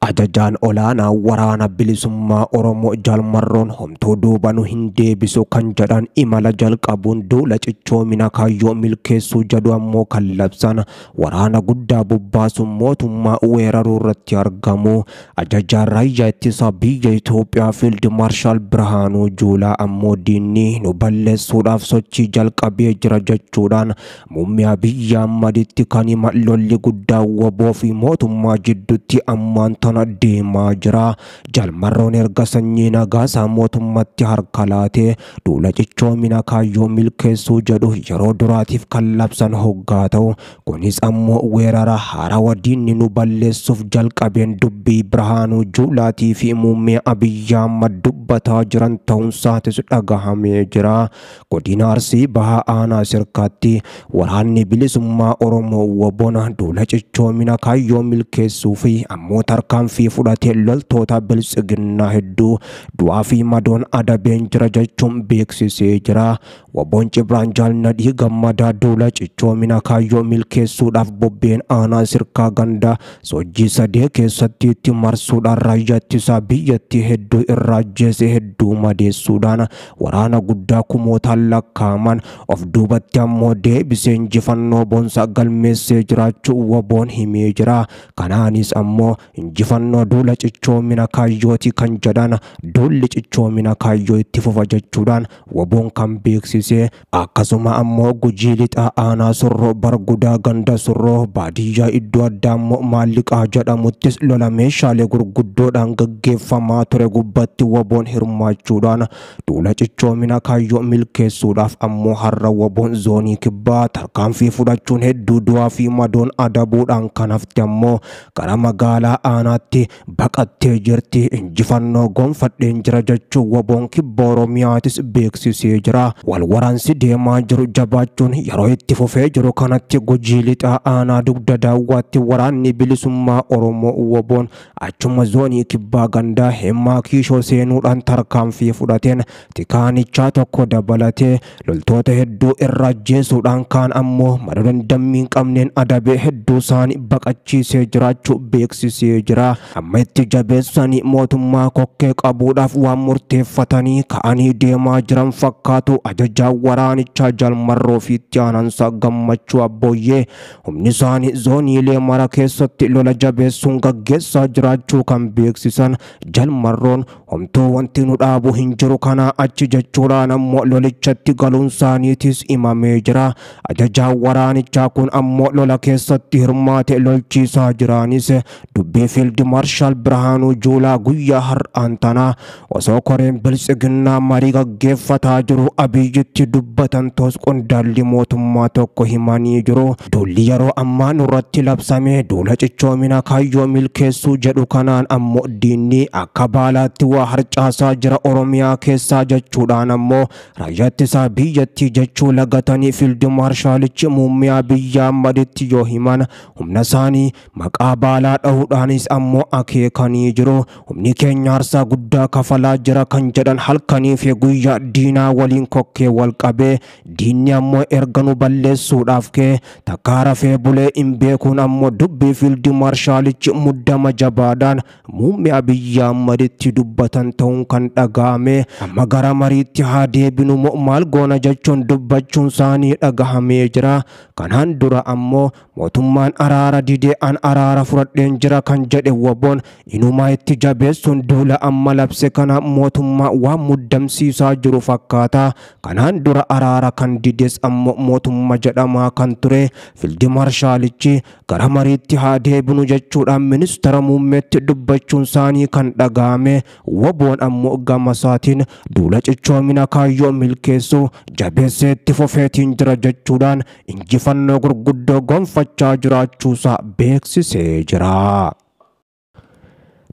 Ajajaan olaanaa waraana bilisummaa Oromoo Jaal Marroon homtuu duuba nu hin deebisu kan jedhan imala jalqabuun duula cichoomina kaayyoo milkeessuu jedhu ammoo kan labsan waraana guddaa bobbaasuun mootummaa weeraruu irratti argamu. Ajajaan raayyaa ittisa biyya Itoophiyaa Fiild Maarshaal Birhaanuu Juulaa ammoo diinni nu balleessuudhaaf sochii jalqabee jira jechuudhaan muummee Abiyyi Ahmaditti kan hima lolli guddaa WBO fi mootummaa jidduutti ammaan tana deemaa jira. Jaal Marroon erga sanyii nagaasaa mootummatti harka laatee duula cichoomina kaayyoo milkeessuu jedhu yeroo duraatiif kan labsan hoggaa ta'u, kunis ammoo weerara haarawaa diinni nu balleessuuf jalqabeen dubbii Birhaanuu Juulaatii fi muummee Abiyyi Ahmad dubbataa jiran ta'uunsaatis dhagahamee jira. Godina Arsii Bahaa Aanaa Sirkaatti waraanni bilisummaa Oromoo WBOn duula cichoomina kaayyoo milkeessuu fi ammoo tarkaanfii fudhatee loltoota biltsiginnaa hedduu du'aa fi madoon adabeen jira jechuun beeksisee jira. WBOn Cibraan Jaal Nadhii Gammadaa duula cichoomina kaayyoo milkeessuudhaaf bobbeen aanaa Sirkaa ganda sochii sadee keessatti itti marsuudhaan raayyaa ittisaa biyyattii hedduu irraa ajjeese hedduu madeessuudhaan waraana guddaa kumootaan lakkaa'aman of duubatti ammoo deebisee injifannoo boonsaa galmeessee jiraachuu WBOn himee jira. Kanaanis ammoo injifannoo duula cichoomina kaayyooti kan jedhan duulli cichoomina kaayyoo itti fufa jechuudhaan WBOn kan beeksise. Akkasuma ammoo Gujii Lixaa Aanaa Surroo Bargudaa ganda Surroo baadiyyaa iddoo addaa ammoo Maalliqaa jedhamuttis lola meeshaalee gurguddoodhaan gaggeeffamaa ture gubbatti WBOn hirmaachuudhaan duula cichoomina kaayyoo milkeessuudhaaf ammoo har'a WBOn zoonii kibbaa tarkaanfii fudhachuun hedduu du'aa fi madoon adabuudhaan kan hafte ammoo gara magaalaa aanaatti baqattee jirti. Injifannoo gonfadheen jira jechuun WBOn kibba Oromiyaatis beeksisee jira. Wal waraansi deemaa jiru jabaachuun yeroo itti fufee jiru kanatti Gujii Lixaa Aanaa Dugda Daawwaatti waraanni bilisummaa Oromoo WBOn achuma zoonii kibbaa gandaa Hemmaa Kiishoo seenuudhaan tarkaanfii fudhateen tikaanichaa tokko dabalatee loltoota hedduu irraa ajjeesuudhaan kaan ammoo mada dandammii hin qabneen adabee hedduu isaanii baqachiisee jiraachuu beeksisee jira. Amma itti jabeessanii mootummaa kokkee qabuudhaaf waan murteeffatanii ka'anii deemaa jiran fakkaatu. Ajajaan waraanichaa Jaal Marroo fi itti aanansaa Gammachuu Abbooyyee humni isaanii zooniilee mara keessatti lola jabeessuun gaggeessaa jiraachuu kan beeksisan Jaal Marroon homtuu wanti nu dhaabu hin jiru kanaa achi jechuudhaan ammoo lolichatti galuun isaaniitis himamee jira. Ajajaan waraanichaa kun ammoo lola keessatti hirmaate lolchiisaa jiraanis dubbii Fiild Maarshaal Birhaanuu Juulaa guyyaa har'aan tanaa osoo koreen biltsiginnaa marii gaggeeffataa jiru Abiyyitti dubbatan toos qondaalli mootummaa tokko himanii jiru. Duulli yeroo ammaa nurratti labsame duula cichoomina kaayyoo milkeessuu jedhu kanaan ammoo diinni akka baalaatti waa harcaasaa jira Oromiyaa keessaa jechuudhaan ammoo raayyaa ittisaa biyyattii jechuu lagatanii Fiild Maarshaalichi muummee Abiyyi Ahmaditti yoo himan humna isaanii maqaa baalaa dhahuudhaanis ammoo akeekanii jiru. Humni keenya aarsaa guddaa kafalaa jira kan jedhan halkanii fi guyyaa diinaa waliin kokkee wal qabee diinni ammoo erga nu balleessuudhaaf kee takkaa rafee bulee hin beekuun ammoo dubbii Fiild Maarshaalichi muddama jabaadhaan muummee Abiyyi Ahmaditti dubbatan ta'uun kan dhagahame. Amma gara mariitti haa deebinu moo maal goona jechuun dubbachuun isaanii dhagahamee jira. Kanaan dura ammoo mootummaan araara didee an araara fudhadheen jira kan jedhe WBOn inumaa itti jabeessuun duula amma labse kana mootummaa waan muddamsiisaa jiru fakkaata. Kanaan dura araara kan dides ammoo mootummaa jedhamaa kan ture Fiild Maarshaalichi gara mariitti haa deebinu jechuudhaan ministeera muummeetti dubbachuun isaanii kan dhagahame. WBOn ammoo gama isaatiin duula cichoomina kaayyoo milkeessuu jabeessee itti fufeetiin jira jechuudhaan injifannoo gurguddoo gonfachaa jiraachuusaa beeksisee jira.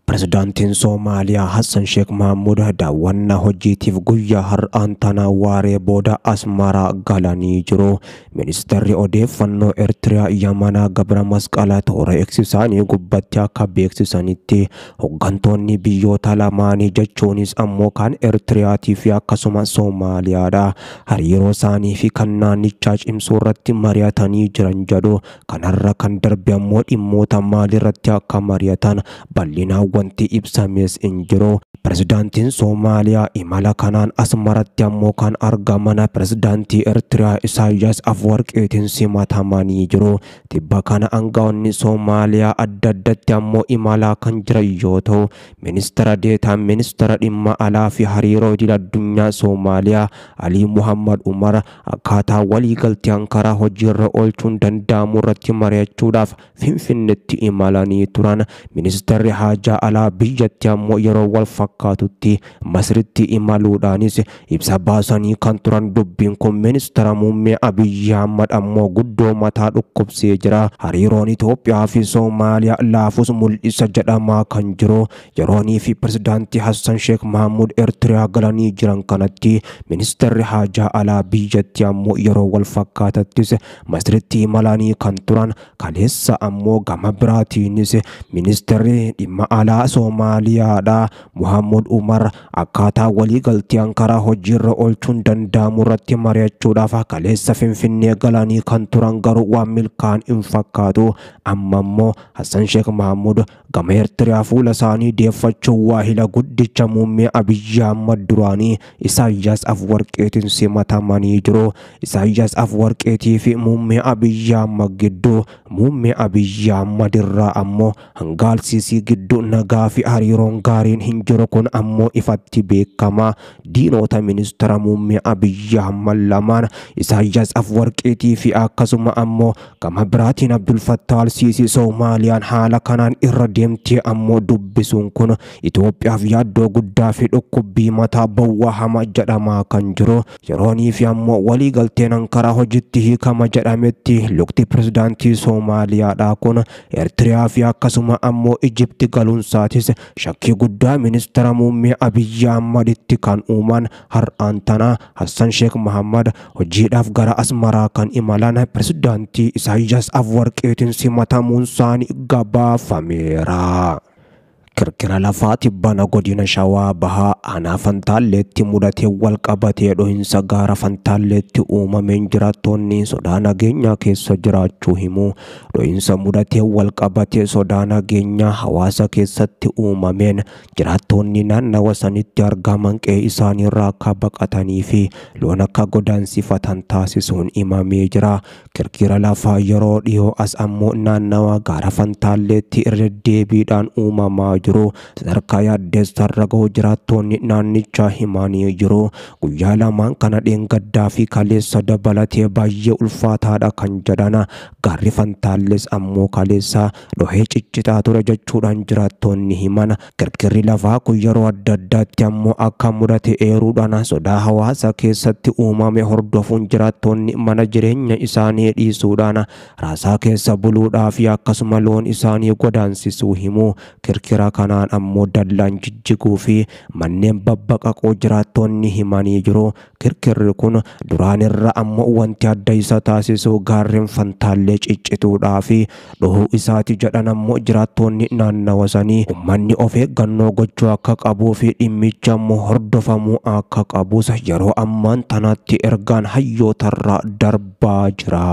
Pirezidaantiin Soomaaliyaa Hassan Sheekh Mahammud daawwannaa hojiitiif guyyaa har'aan tana waaree booda Asmaraa galanii jiru. Ministeerri odeeffannoo Eertiriyaa Yamanaa Gabra Masqalaa toora X isaanii gubbatti akka beeksisanitti hooggantoonni biyyoota lamaanii jechuunis ammoo kan Eertiriyaatii fi akkasuma Soomaaliyaadha. Hariiroo isaanii fi kan naannichaa cimsuu irratti mari'atanii jiran jedhu. Kanarra kan darbe ammoo dhimmoota maalirratti akka mari'atan bal'inaan wanti ibsames hin jiru. Pirezidaantiin Soomaaliyaa imala kanaan Asmaratti ammoo kan argaman pirezidaantii Eertiriyaa Isaayyaas Afwarqiitiin simatamanii jiru. Tibba kana aangaa'onni Soomaaliyaa adda addatti ammoo imalaa kan jiran yoo ta'u, ministeera deetaan ministeera dhimma alaa fi hariiroo idil addunyaa Soomaaliyaa Alii Muhammad Umar akkaataa waliigaltee Ankaraa hojiirra oolchuun danda'amu irratti mari'achuudhaaf Finfinneetti imalanii turan. Ministeerri haajaa alaa biyyatti ammoo yeroo wal fakkaatutti Masritti imaluudhaanis ibsa baasanii kan turan. Dubbiin kun ministeera muummee Abiyyi Ahmad ammoo guddoo mataa dhukkubsee jira. Hariiroon Itoophiyaa fi Soomaaliyaa laafus mul'isa jedhamaa kan jiru yeroonii fi pirezidaantii Hassan Sheekh Mahammud Eertiriyaa galanii jiran kanatti ministeerri haajaa alaa biyyatti ammoo yeroo wal fakkaatattis Masritti imalanii kan turan. Kaleessa ammoo gama biraatiinis ministeerri dhimma alaa Soomaaliyaadha Muhammad Umar akkaataa waliigaltee Ankaraa hojiirra oolchuun danda'amu irratti mari'achuudhaaf kaleessa Finfinnee galanii kan turan, garuu waan milkaa'an hin fakkaatu. Amma immoo Hassan Sheekh Mahammud gama Eertiriyaa fuula isaanii deeffachuun waahila guddicha muummee Abiyyi Ahmad duraanii Isaayyaas Afwarqiitiin simatamanii jiru. Isaayyaas Afwarqiitii fi muummee Abiyyi Ahmad gidduu, muummee Abiyyi Ahmad irraa ammoo hanga Alsiisii gidduu nagaa fi hariiroon gaariin hin jiru. Kun ammoo ifatti beekama. Diinota ministeera muummee Abiyyi Ahmad lamaan Isaayyaas Afwarqiitii fi akkasuma ammoo gama biraatiin Abdul Fattah Alsiisii Soomaaliyaan haala kanaan irra deemtee ammoo dubbisuun kun Itoophiyaaf yaaddoo guddaa fi dhukkubbii mataa bowwaa hamaa jedhamaa kan jiru. Yeroonii fi ammoo waliigalteen Ankaraa hojiitti hiikama jedhametti lukti pirezidaantii Soomaaliyaadha kun Eertiriyaa fi akkasuma ammoo Ijipti galuunsaatis shakkii guddaa ministeera muummee Abiyyi Ahmaditti kan uuman. Har'aan tana Hassan Sheekh Mahammad hojiidhaaf gara Asmaraa kan imalan pirezidaantii Isaayyaas Afwarqiitiin simatamuun isaanii gabaafameera. Kirkira lafaa tibbana godina Shawaa Bahaa aanaa Fantaalleetti mudatee wal qabatee dhohinsa gaara Fantaalleetti uumameen jiraattoonni sodaa nageenyaa keessa jiraachuu himu. Dhohinsa mudatee wal qabatee sodaa nageenyaa hawaasa keessatti uumameen jiraattoonni naannawa sanitti argaman qe'ee isaaniirraa akka baqatanii fi loon akka godaansifatan taasisuun himamee jira. Kirkira lafaa yeroo dhiyoo as ammoo naannawa gaara Fantaalleetti irra deebiidhaan uumamaa jiru. Sadarkaa yaaddeessarra gahu jiraattoonni naannichaa himanii jiru. Guyyaa lamaan kana dheengaddaa fi kaleessa dabalatee baay'ee ulfaataadha kan jedhan, gaarri Fantaalles ammoo kaleessa dhohee ciccitaa ture jechuudhaan jiraattoonni himan. Kirkirri lafaa kun yeroo adda addaatti ammoo akka mudate eeruudhaan sodaa hawaasa keessatti uumame hordofuun jiraattoonni mana jireenya isaanii dhiisuudhaan raasaa keessa buluudhaa fi akkasuma loon isaanii godaansisuu himu. Kirkira kanaan ammoo dallaan jijjiguu fi manneen babbaqaqoo jiraattoonni himanii jiru. Kirkirri kun duraan irra ammoo wanti adda isa taasisu gaarreen Fantaallee ciccituudhaa fi dhohuu isaati jedhan ammoo jiraattoonni naannawa sanii. Uummanni of eeggannoo gochuu akka qabuu fi dhimmicha ammoo hordofamuu akka qabus yeroo ammaan tanaatti ergaan hayyootarraa darbaa jira.